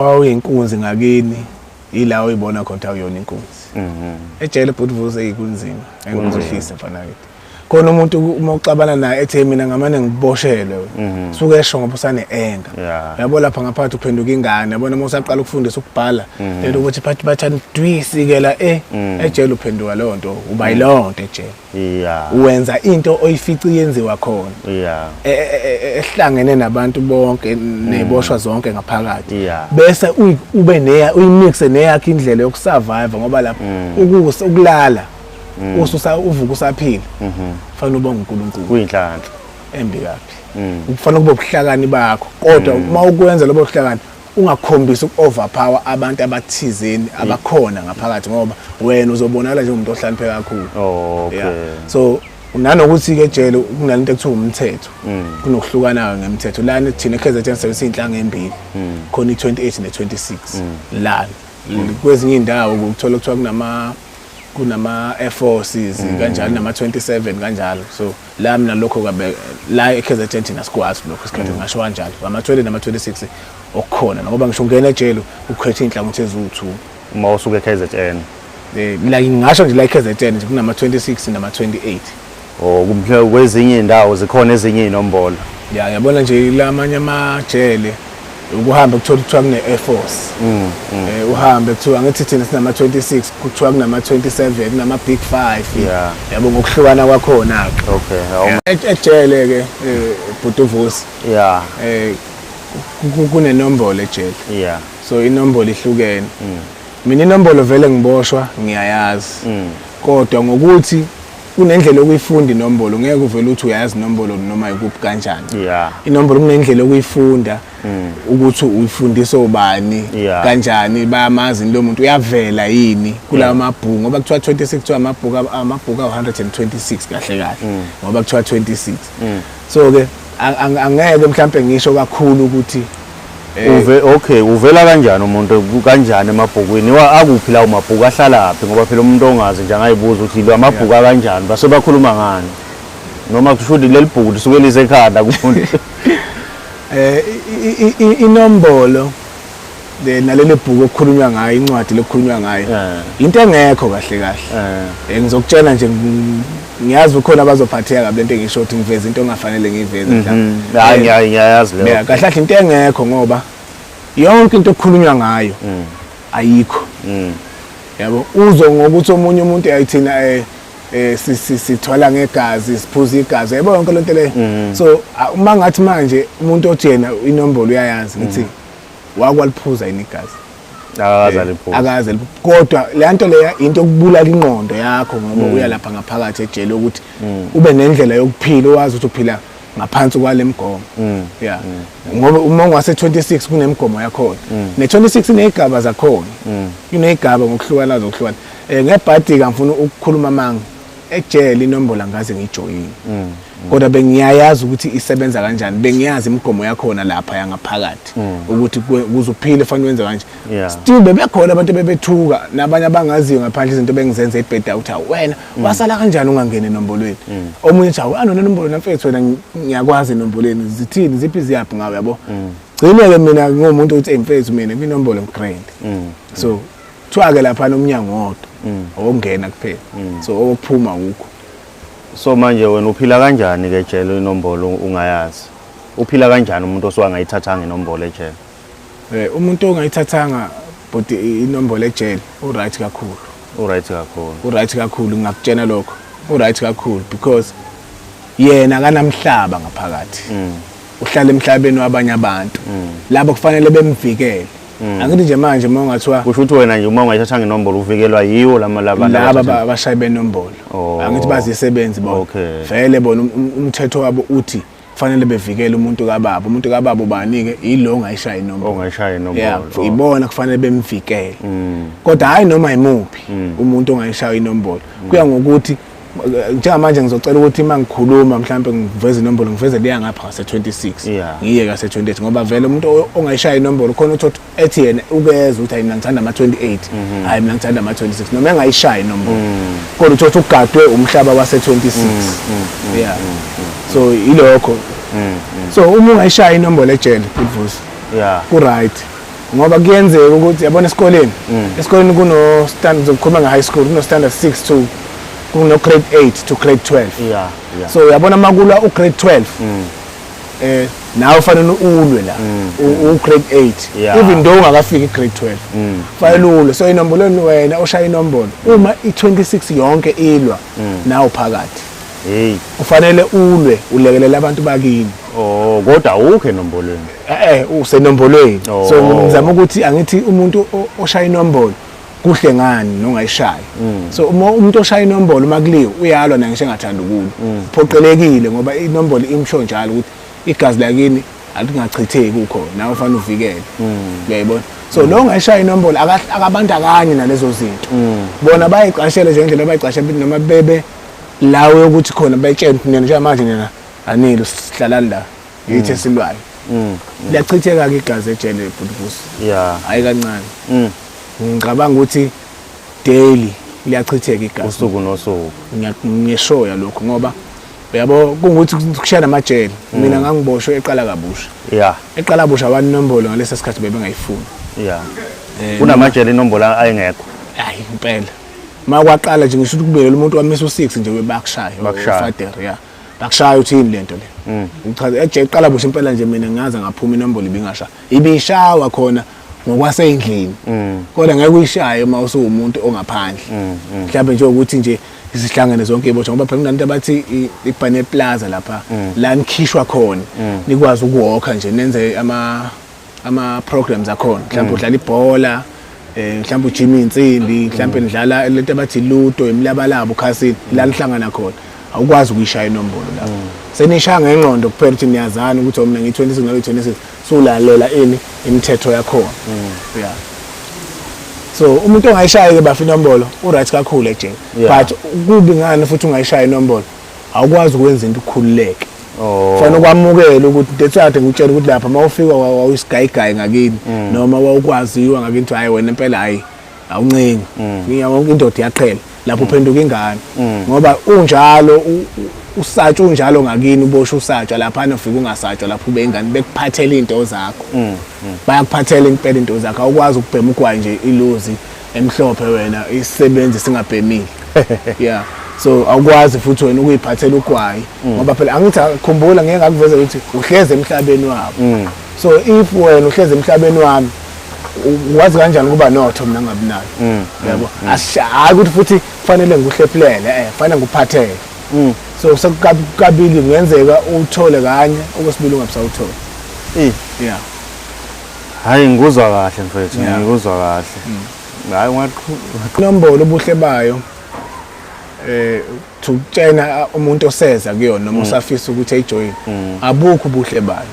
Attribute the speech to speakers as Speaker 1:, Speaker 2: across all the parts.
Speaker 1: Wawuyinkunzi ngakini, ila oyibona khona ukuthi awuyona inkunzi. Ejele bhuti Vusi kunzima, engikhohlise mfana kithi. Khona umuntu uma uxabana naye ethi mina ngamane ngiboshelwe. Suke esho ngoba usane anger. Yabo lapha ngaphakathi uphenduka ingane, yabona uma usaqala ukufundisa ukubhala, lento ukuthi bathi bathani dwisikela ejele uphenduka leyo nto, uba yileyo nto ejele. Wenza into oyifica iyenziwa khona. Ehlangene nabantu bonke neboshwa zonke ngaphakathi. Bese ube neya uyimixe neyakhe indlela yokusurvive ngoba lapha ukusa ukulala ususa uvuka usaphila. Kufanele ube uNkulunkulu.
Speaker 2: Kuyinhlanhla
Speaker 1: embi kabi. Kufanele kube ubuhlakani bakho kodwa uma ukwenza lobo buhlakani ungakhombisi uku-overpower abantu abathizeni abakhona ngaphakathi ngoba wena uzobonakala njengomuntu ohlakaniphe kakhulu. So nanokuthi-ke ejele kunalento ekuthiwa umthetho, kunokuhlukana-ke ngemthetho. Lana thina e-KZN sisebenzisa iy'nhlanga ey'mbili, khona i-28 ne-26 lana. Kwezinye iy'ndawo ukuthola kuthiwa kunama Air Forces kanjalo, nama-27 kanjalo. So la mina lokho kabe la e-KZN thina sikwazi lokho isikhathi ngisho kanjalo, ama-20 nama-26 okukhona, ngoba ngisho ungena ejele ukhetha iy'nhlangothi eziwu-2
Speaker 2: uma usuka e-KZN.
Speaker 1: La ngingasho nje la e-KZN nje kunama-26 nama-28.
Speaker 2: Oh, kwezinye iy'ndawo zikhona ezinye iy'nombolo.
Speaker 1: Ya, yabona nje la amanye amajele ukuhambe kuthola kuthiwa kune-Air Force. Uhambe kuthiwa ngithi thina sinama-26, kuthiwa kunama-27, kunama-Big 5. Yabo ngokuhlukana kwakhona-ke. Ejele-ke bhuti Vusi. Kunenombolo ejele. So inombolo ihlukene. Mina inombolo vele ngiboshwa ngiyayazi. Kodwa ngokuthi kunendlela yokuyifunda inombolo, ngeke uvele uthi uyayazi inombolo noma ikuphi kanjani. Inombolo kunendlela yokuyifunda ukuthi uyifundisa ubani kanjani, bayamazi lo muntu, uyavela yini kulawa mabhuku, ngoba kuthiwa 26 kuthiwa amabhuku awu-126 kahle kahle, ngoba kuthiwa 26. So ke angeke mhlambe ngisho kakhulu ukuthi
Speaker 2: Uvela kanjani umuntu kanjani emabhukwini? Akuphi lawo mabhuku, ahlalaphi? Ngoba phela umuntu ongazi nje angayibuza ukuthi lo amabhuku akanjani, base bakhuluma ngani? Noma kusho ukuthi leli bhuku lisuke lisekhanda kumuntu.
Speaker 1: Inombolo le naleli bhuku okukhulunywa ngayo, incwadi lokukhulunywa ngayo, into engekho kahle kahle. Ngizokutshela nje, ngiyazi ukhona abazophatheka kabi lento engisho ukuthi ngiveze into engafanele ngiyiveze mhlawumbe.
Speaker 2: Hayi, ngiyayazi leyo.
Speaker 1: Yeah, kahle kahle into engekho ngoba yonke into okukhulunywa ngayo ayikho. Yabo, uzwe ngokuthi omunye umuntu ayithina sithwala ngegazi, siphuza igazi, yabo yonke lento leyo. So uma ngathi manje umuntu othi yena inombolo uyayazi, ngithi wakwaliphuza yini igazi?
Speaker 2: Akaze aliphuze.
Speaker 1: Akaze aliphuze. Kodwa le nto leya into yokubulala ingqondo yakho ngoba uya lapha ngaphakathi ejele ukuthi ube nendlela yokuphila, wazi ukuthi uphila ngaphansi kwale migomo. Yeah. Ngoba uma ungase 26 kunemigomo yakhona. Ne 26 inezigaba zakhona. Inezigaba ngokuhlukana zokuhlukana. Ngebhadi ka ngifuna ukukhuluma amanga. Ejele inombolo angaze ngijoyine. Kodwa bengiyayazi ukuthi isebenza kanjani, bengiyazi imigomo yakhona lapha yangaphakathi ukuthi ukuze uphile fanele wenze kanje. Still bebekhona abantu bebethuka nabanye abangaziyo ngaphandle izinto bengizenza ebheda ukuthi awu wena wasala kanjani ungangeni enombolweni. Omunye uthi awu anona inombolo namfethu wena ngiyakwazi enombolweni zithini ziphi ziyaphi ngawe yabo. Gcine ke mina ngumuntu uthi mfethu mina kwinombolo ngigrand. So kuthiwa ke lapha nomnyango wodwa owokungena kuphela. So owokuphuma ukho.
Speaker 2: So manje wena uphila kanjani ke ejele inombolo ungayazi? Uphila kanjani umuntu osuke angayithathanga inombolo ejele?
Speaker 1: Umuntu ongayithathanga bhuti inombolo ejele u right kakhulu.
Speaker 2: U right kakhulu.
Speaker 1: U right kakhulu, ngingakutshena lokho. U right kakhulu because yena akanamhlaba ngaphakathi. Uhlala emhlabeni wabanye abantu. Labo kufanele bemvikele. Angithi nje manje uma ungathiwa
Speaker 2: kusho ukuthi wena nje uma ungayithathanga inombolo uvikelwa yiwo lama laba
Speaker 1: laba abashayi benombolo. Angithi bazisebenzi bona. Vele bona umthetho wabo uthi kufanele bevikele umuntu kababa. Umuntu kababa ubani ke? Yilo ongayishaya inombolo.
Speaker 2: Ongayishaya inombolo.
Speaker 1: Ibona kufanele bemvikele. Kodwa hayi noma imuphi umuntu ongayishaya inombolo. Kuya ngokuthi njengamanje ngizocela ukuthi uma ngikhuluma mhlambe ngiveze inombolo, ngiveze leya ngapha ngase 26 ngiye ngase 28, ngoba vele umuntu ongayishaya inombolo khona uthi ethi yena ukezwe ukuthi hayi mina ngithanda ama 28, hayi mina ngithanda ama 26, noma engayishaya inombolo kodwa uthi ugadwe umhlaba wase 26. Yeah, so ilokho. So uma ungayishaya inombolo ejele uvusi ku right. Ngoba kuyenzeka ukuthi yabona esikoleni, esikoleni kuno standard, zokukhuluma nge-high school, kuno standard 6 to kuno grade 8 to grade 12.
Speaker 2: Yeah.
Speaker 1: So uyabona makulwa u-grade 12, nawe ufanele ulwe la u-grade 8, even though ungakafiki i-grade 12, fanele ulwe. So inombolweni wena oshaya inombolo, uma i-26 yonke ilwa, nawe phakathi,
Speaker 2: Hey.
Speaker 1: Ufanele ulwe ulekelela abantu bakini.
Speaker 2: Oh, kodwa awukho enombolweni.
Speaker 1: Usenombolweni. So ngizama ukuthi angithi umuntu oshaya inombolo kuhle ngani nongayishayi. So uma umuntu oshaya inombolo, uma kuliwe, uyalwa naye ngisho engathanda ukulwa, uphoqelekile ngoba inombolo imsho njalo ukuthi igazi lakini alingachitheki, ukhona nawe ufanele uvikele, uyayibona? So lo ongayishaya inombolo akabandakanye nalezo zinto. Bona bayicashele nje ngendlela abayicashe noma bebe lawo yokuthi khona betshela ukuthi nina njengamanje nina anilo, sihlalani la, yithi esilwayo. Liyachitheka-ke igazi ejele, bhuti Vusi. Hhayi kancane. Ngicabanga ukuthi daily liyachitheka igazi.
Speaker 2: Usuku nosuku.
Speaker 1: Ngishoya lokho ngoba uyabo kungukuthi kushaya namajele. Mina ngangiboshwe eqala kabusha. Eqala busha wani inombolo ngalesa sikhathi bebengayifuni.
Speaker 2: Kunamajele inombolo ayengekho.
Speaker 1: Hayi, impela ma kwaqala nje, ngisho ukuthi kubekele umuntu wamisa u6 nje, bakushaya.
Speaker 2: Bakushaya.
Speaker 1: Ufader ya bakushaya, uthini lento le? Uchaza eje eqala busha impela nje. Mina ngaze ngaphuma inombolo ibingasha, ibishawa khona ngokwasendlini, kodwa ngeke uyishaye uma usuwumuntu ongaphandle. Mhlawumbe nje ukuthi nje sihlangene zonke iboshwa, ngoba phela kunanto abathi iBarnet Plaza lapha la nikhishwa khona, nikwazi ukuwalka nje, nenze ama programs akhona, mhlawumbe udlala ibhola, mhlawumbe ujima insimbi, mhlawumbe nidlala lento abathi ludo, imlabalaba, ukhasini, la nihlangana khona. Awukwazi ukuyishaya inombolo lapho, senishaya ngengqondo kuphela ukuthi niyazana ukuthi mina ngiyi-26 nawe 26, sulalela ini imithetho yakhona. Yeah, so umuntu ongayishayi-ke bafa inombolo u-right kakhulu ejele. But kubi ngani futhi ungayishayi inombolo? Awukwazi ukwenza into ukhululeke. Fanele ukwamukele ukuthi that's why kade ngikutshela ukuthi lapha uma ufika wawuyisigayigayi ngakini noma wawukwaziwa ngakini ukuthi hhayi wena impela, hhayi awuncengi. Ngiyabonga, indoda iyaqhela lapho, uphenduka ingane ngoba unjalo usatshwa unjalo ngakini, uboshwe usatshwa laphana, ufika ungasatshwa lapho, ube ingane, bekuphathela iy'nto zakho, bayakuphathela impela into zakho. Awukwazi ukubhema ugwayi nje iluzi emhlophe wena isisebenzi singabhemile. Yeah, so awukwazi futhi wena ukuyiphathela ugwayi ngoba phela angithi khumbula ngeke ngakuveza ukuthi uhlezi emhlabeni wabo. So if wena uhlezi emhlabeni wami, wazi kanjani ukuba notho mina ngabi nayo, yabo? Hayi ukuthi futhi kufanele ngikuhlephulele, kufanele ngikuphathele. So sekukabili kungenzeka uthole kanye, okwesibili ungabusawutholi. Yeah.
Speaker 2: Hayi, ngikuzwa kahle mfethu, ngikuzwa kahle. Hayi, ungaqhu
Speaker 1: Inombolo ubuhle bayo, tukutshena umuntu oseza kuyona noma usafisa ukuthi ayijoyine, abukho ubuhle bayo.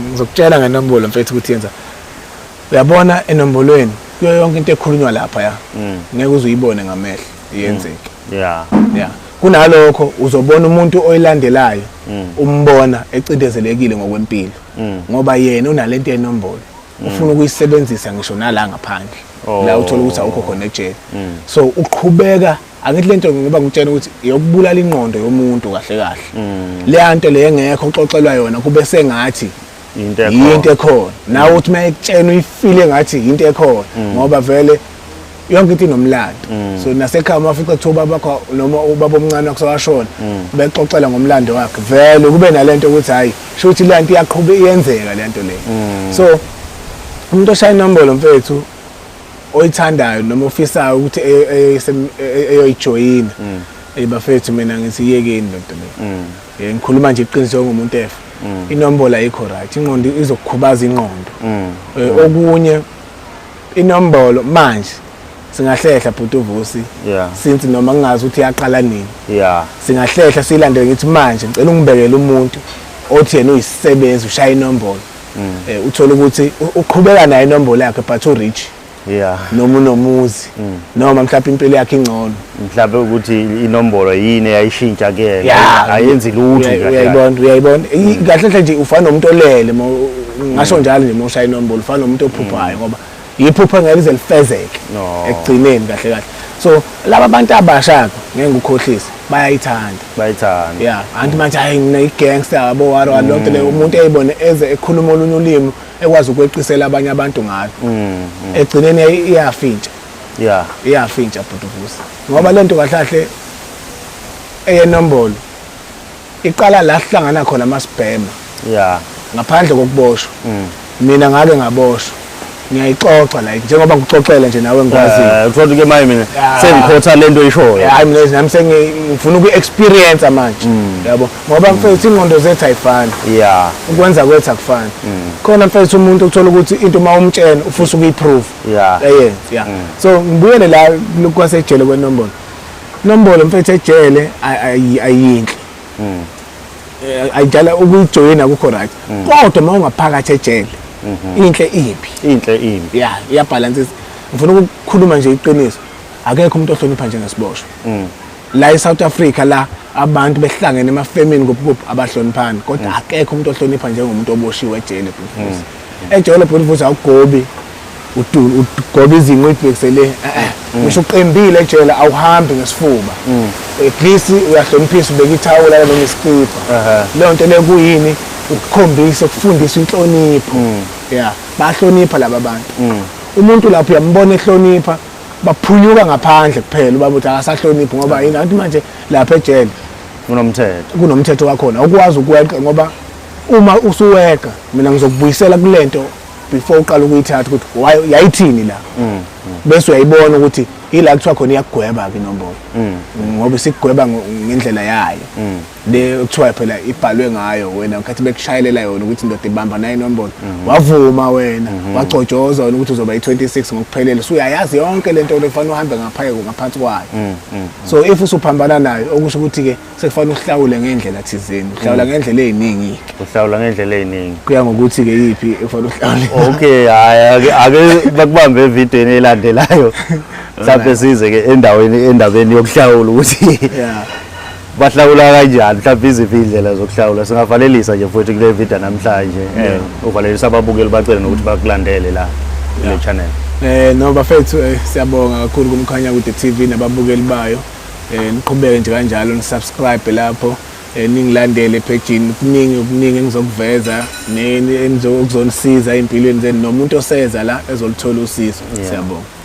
Speaker 1: Ngizokutshela ngenombolo mfethu ukuthi yenza, uyabona enombolweni kuyo yonke into ekhulunywa lapha ya ngeke uze uyibone ngamehlo iyenzeke. Yeah, kunalokho uzobona umuntu oyilandelayo, umbona ecindezelekile ngokwempilo ngoba yena unalento yenombolo, ufuna ukuyisebenzisa ngisho nala ngaphandle la uthola ukuthi awukho khona ejele. So uqhubeka, angithi lento ngoba ngikutshela ukuthi iyokubulala ingqondo yomuntu kahle kahle, leya nto le engekho uxoxelwa yona kube sengathi
Speaker 2: into ekhona.
Speaker 1: Yinto ekhona, nawe uthi uma ekutshena uyifile ngathi yinto ekhona ngoba vele yonke into inomlando. So nasekhaya uma ufica kuthiwa ubaba wakho noma ubaba omncane wakho sewashona, bexoxela ngomlando wakhe, vele kube nalento ukuthi hayi, sho ukuthi le nto iyaqhubeka iyenzeka le nto le. So umuntu oshaya inombolo mfethu, oyithandayo noma ofisayo ukuthi eyoyijoyina, bafethu, mina ngithi yekeni lento le. Ngikhuluma nje iqiniso ngomuntu efa inombolo, ayikho right, ingqondo izokukhubaza ingqondo. Okunye inombolo manje singahlehla, bhuti uVusi, since noma ngingazi ukuthi iyaqala nini, singahlehla siyilandele. Ngithi manje ngicela ungibekele umuntu othi yena uyisisebenzi, ushaya inombolo, uthola ukuthi uqhubeka nayo inombolo yakhe but u-rich noma unomuzi noma mhlawumbe impilo yakhe ingcono.
Speaker 2: Mhlawumbe ukuthi inombolo yini eyayishintsha kuyena? Ayenzi lutho nje kahle.
Speaker 1: Uyayibona, kahle kahle nje ufana nomuntu olele, ngasho njalo nje, uma ushaya inombolo ufana nomuntu ophuphayo ngoba yiphupho engeke lize lifezeke ekugcineni kahle kahle. So laba bantu abasha ke, ngeke ngikukhohlise, bayayithanda.
Speaker 2: Bayithanda.
Speaker 1: Yeah, anti manje hayi, ngine i-gangster yabo, waro lonke le umuntu eyibone eze ekhuluma olunye ulimi, ekwazi ukweqisela abanye abantu ngalo. Egcineni iyafintsha. Iyafintsha, bhuti Vusi, ngoba lento kahle kahle eyenombolo iqala la sihlangana khona masibhema ngaphandle kokuboshwa. Mina ngake ngaboshwa, ngiyayixoxa like njengoba ngikuxoxela nje nawe, ngikwaziyo.
Speaker 2: Uthola ke manje mina sengikhotha lento oyishoyo.
Speaker 1: Hayi, mina nami sengifuna uku-experience manje, yabo, ngoba mfethu ingqondo zethu ayifani, ukwenza kwethu akufani. Khona mfethu umuntu uthola ukuthi into uma umtshela ufisa ukuyiprove, eyenze, yeah. So ngibuyele la kwasejele kwenombolo. Nombolo mfethu ejele ayinhle. Ayidala ukuyijoyina, akukho right, kodwa uma ungaphakathi ejele inhle impi.
Speaker 2: Inhle impi.
Speaker 1: Yeah, iyabhalansisa. Ngifuna ukukhuluma nje iqiniso, akekho umuntu ohlonipha njengesiboshwa la eSouth Africa. La abantu behlangene emafemini kuphi kuphi, abahloniphani, kodwa akekho umuntu ohlonipha njengomuntu oboshiwe ejele, bhuti. Ejele, bhuti futhi, awugobi, ugoba izinqe uyibhekise le, eh. Ngisho uqembile ejele, awuhambi ngesifuba, at least uyahloniphisa, ubeka ithawula noma isikipa. Leyo nto leyo kuyini? Ukukhombisa, ukufundisa inhlonipho. Yeah, bayahlonipha laba bantu. Umuntu lapho uyambona ehlonipha, baphunyuka ngaphandle kuphela ubaba uthi akasahloniphi, ngoba yini? Anti manje lapha ejele
Speaker 2: kunomthetho.
Speaker 1: Kunomthetho wakhona, ukwazi ukweqa, ngoba uma usuweqa mina ngizokubuyisela kulento before uqala ukuyithatha ukuthi why yayithini la, bese uyayibona ukuthi ila kuthiwa khona iyakugweba-ke inombolo, ngoba isikugweba ngendlela yayo le kuthiwa phela ibhalwe ngayo. Wena ngikhathi bekushayelela yona ukuthi indoda ibamba nayo inombolo, wavuma wena, wagcojozwa wena ukuthi uzoba i-26 ngokuphelele. So uyayazi yonke lento le, kufanele uhambe ngaphansi kwayo. So if usuphambana nayo, okusho ukuthi-ke sekufanele uhlawule ngendlela thizeni, uhlawula ngendlela ey'ningi-ke.
Speaker 2: Uhlawula ngendlela ey'ningi.
Speaker 1: Kuya ngokuthi-ke yiphi ekufanele uhlawule.
Speaker 2: Okay, hayi, ake bakubambe evidweni elandelayo, mhlawumbe size ke endaweni, endabeni yokuhlawula, ukuthi bahlawula kanjani, mhlawumbe iziphi iy'ndlela zokuhlawula. Singavalelisa nje futhi kule video namhlanje, uvalelisa ababukeli, bacele nokuthi bakulandele la kule channel.
Speaker 1: No bafethu, siyabonga kakhulu kuMkhanya Kude TV nababukeli bayo. Niqhubeke nje kanjalo, nisubscribe lapho, ningilandele epagini. Kuningi, okuningi engizokuveza okuzonisiza empilweni zenu, nomuntu oseza la ezoluthola usizo. Siyabonga.